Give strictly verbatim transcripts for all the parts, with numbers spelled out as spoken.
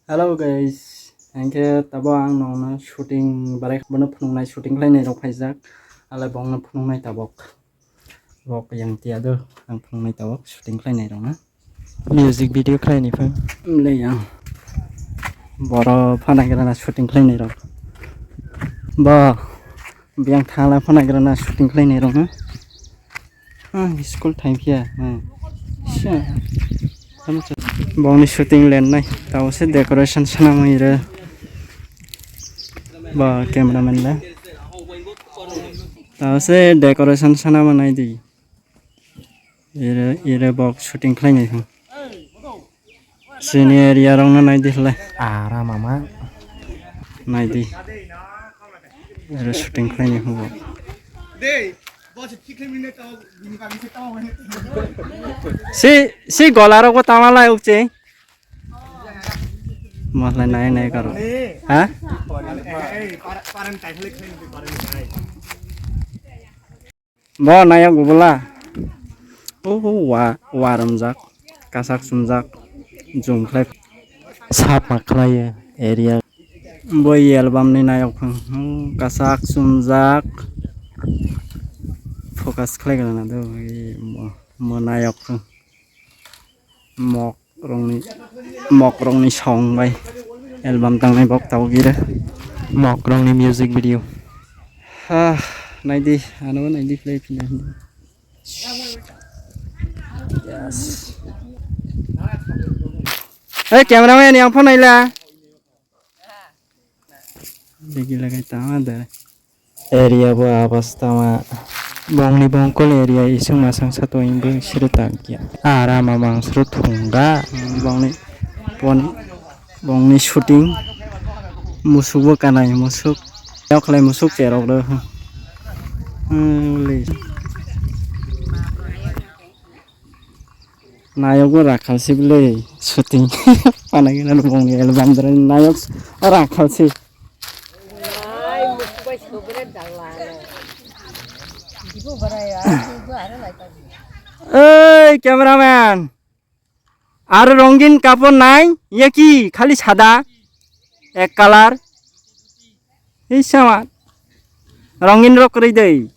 Hello guys, hingke tabok ang nongno shooting barai bono phunuknai, shooting khlainai rok phaijak, alai bongno phunuknai tabok. Bok yang tiya do ang phunuknai tabok shooting khlainai rokno. Music video khlaini phang. Mle yang. Boro phana grana shooting khlainai rok. Bo biyang thangla phana grana shooting khlainai rokno. Ah, school time phiya. Hmm. Sha. Bongni shooting len nai. Tao se decoration sana mai re. Ba cameraman le. Tao se decoration sana manai di. Ere, ere bok shooting khlainai phang. Sini area rok no nai di hle. Ara mama. Nai di. Ere shooting khlainai phang bok. Si, si gola rok bo tama lai ukche. Mahlai nai nai karo. Ha? Bo nayok bubula. Oh, wa, wa romjak. Kasak sumjak. Jum khlai. Sap ma khlai area. Bo album ni nayok phang. Hmm, kasak sumjak. Focus khlai gana do. Mo, mo nayok phang. Mok rongni, mok rongni song bai album tangnai bok tabok ire. Mok rongni music video. Ha, naidi, ano naidi play pina. Yes. Hey, cameraman, yang phone aila. Degi lagai tama da. Area bo abastama bongni bongkol area ising masang sato imbo siri tangkia. Ara mamang suru thungga. Bongni pon bongni shooting musuk bo kanai musuk. Yok khlai musuk cherok do. Hmm, le. Nayok bo rakhal se bwle shooting. Panagina bongni album dra nayok rakhal se. Oi cameraman, aro rongin kapor nai, ye ki khali sada, ek color. Ei sama. Rongin rok kwrwi dei.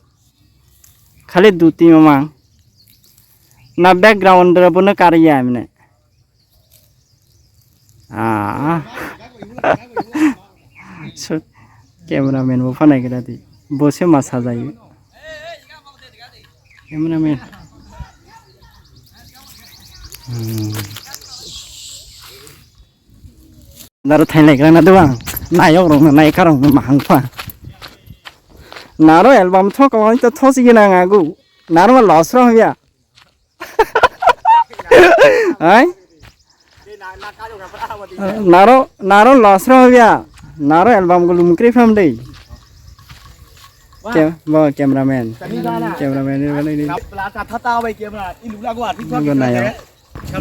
Khali duti mamang. Na background rok bono karya mane. Ah. So, cameraman bo phanai kira di. Bo se ma sajai. Cameraman. Hmm. Naro thainlai grana dwang. Nayok rok no nai karong no mahang pha. Naro album thok ko to thos gina ngagu. Naro ma los ro ya. Hai? Naro naro los ro ya. Naro album go lumkri pham dei. Ke bo cameraman. Cameraman ni bani ni.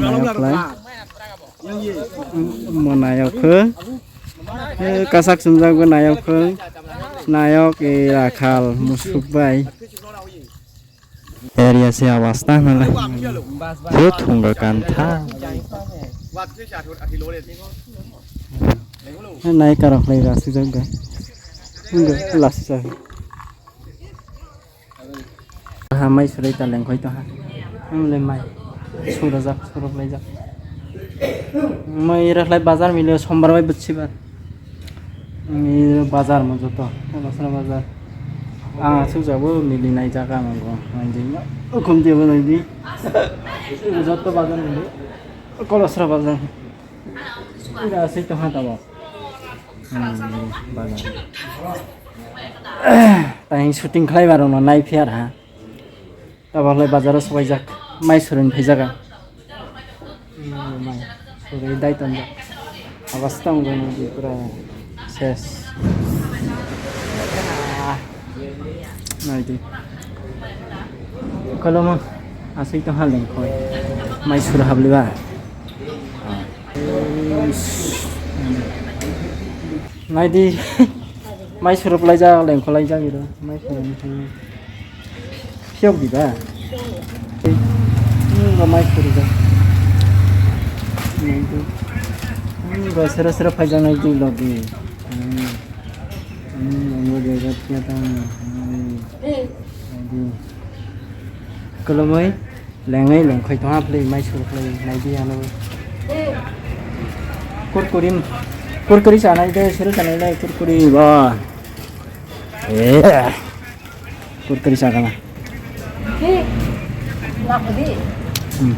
Nayok lai. Mo nayok khe. Eh, kasak sumjak bo nayok khe. Nayok e rakhal musuk bai. Area se awas ta nale. Bro thunga kantha. Eh, nai karok lai rasi jagga. Hingga lasi jagga. Ha mai surai ta lengkhoi to ha. Ang le mai. Surajak, surok laijak. Mai rahlai bazar milo sombar bai buchibar. Ni bazar mo joto. Basra bazar. Ang asuk jabo mili nai jaga mango. Nai jingma. Ukhum dia bo nai di. Joto bazar mili. Kolosra bazar. Ira asik to ha tabo. Hmm, bazar. Tang shooting khlai ba rok no nai phiya ha. Tabok lai bazar o sobaijak, mai surui phaijaga. Mai surui dai tonjak. Abas tong gani di pura ses. Ah. Nai di. Kolomon asik to haleng koi. Mai sur habliba. Nai di. Mai sur plaijak leng kholaijak iro. Mai sur. Phiyok di ba? Nungba mai khuri ba? Nungba. Hmm, ba sera sera phaijaknai twi logi. Hmm. Hmm, ang bo dega tia tang. Hmm. Adi. Kolomoi, lengai lengkhoi tongha phlai, mai sur phlai, naidi ano. Kurkuri, kurkuri chanai de, sero chanai de, kurkuri ba. Eh, kurkuri chakana. Di, nak di. Hmm.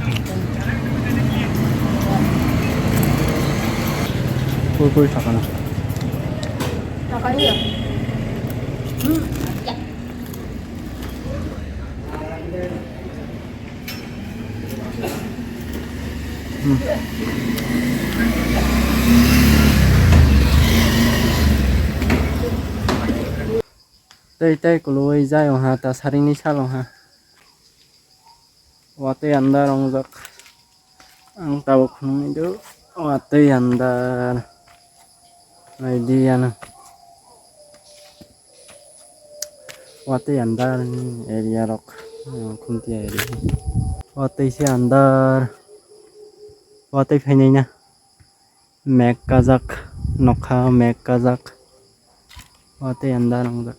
Kurkuri chakana. Chakani ya. Hmm. Tei tei kuluwi jai wngha ta saringni sal wngha. Watwi andar wngjak. Ang tabuk phunuknwi do watwi andar. Naidi ano. Watwi andar ni area rok. Khuntia area. Watwi se andar. Watwi phainai na. Mek kajak. Nokha mek kajak. Watwi andar wngjak.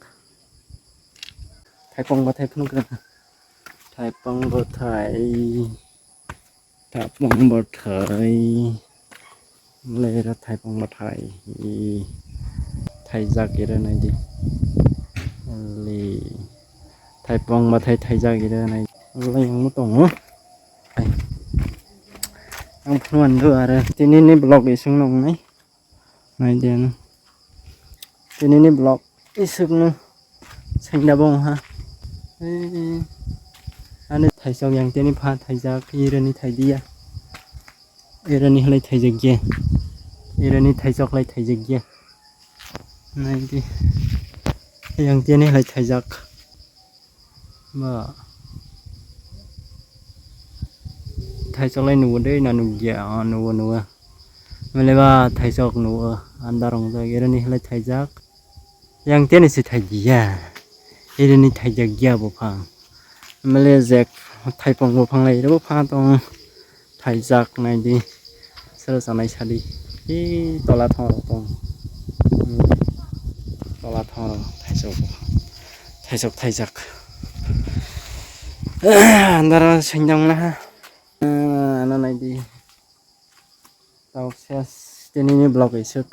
Thaipong bathai phunukna. Thaipong bathai. Thaipong bathai. Lera thaipong bathai. Thaijak ira naidi. Le. Thaipong bathai thaijak ira naidi. Leng mo tongo. Ang phunu ando are. Tini ni vlog ising nong nai. Naidi ano. Tini ni vlog isuk no. Sengda bong ha. Ani thaisok yang tini pha thaijak, irani thaidiya. Irani halai thaijak ye. Irani thaisok lai thaijak ye. Naidi. Yang tini halai thaijak. Ba. Thaisok lai nugo de na nugya, ah, nugo, nugo. Mele ba thaisok nugo, andar wngjak, irani halai thaijak. Yang tini si thaidiya. Irani thaijak ya buphang. Mele jek thaipong buphang lai, buphang tong. Thaijak naidi. Sero sanai sadi. Ee, tola thong rok tong. Hmm. Tola thong rok thaisok. Thaisok thaijak. Andaro sengdang na ha. Ano naidi. Tabuk ses tini ni vlog isuk.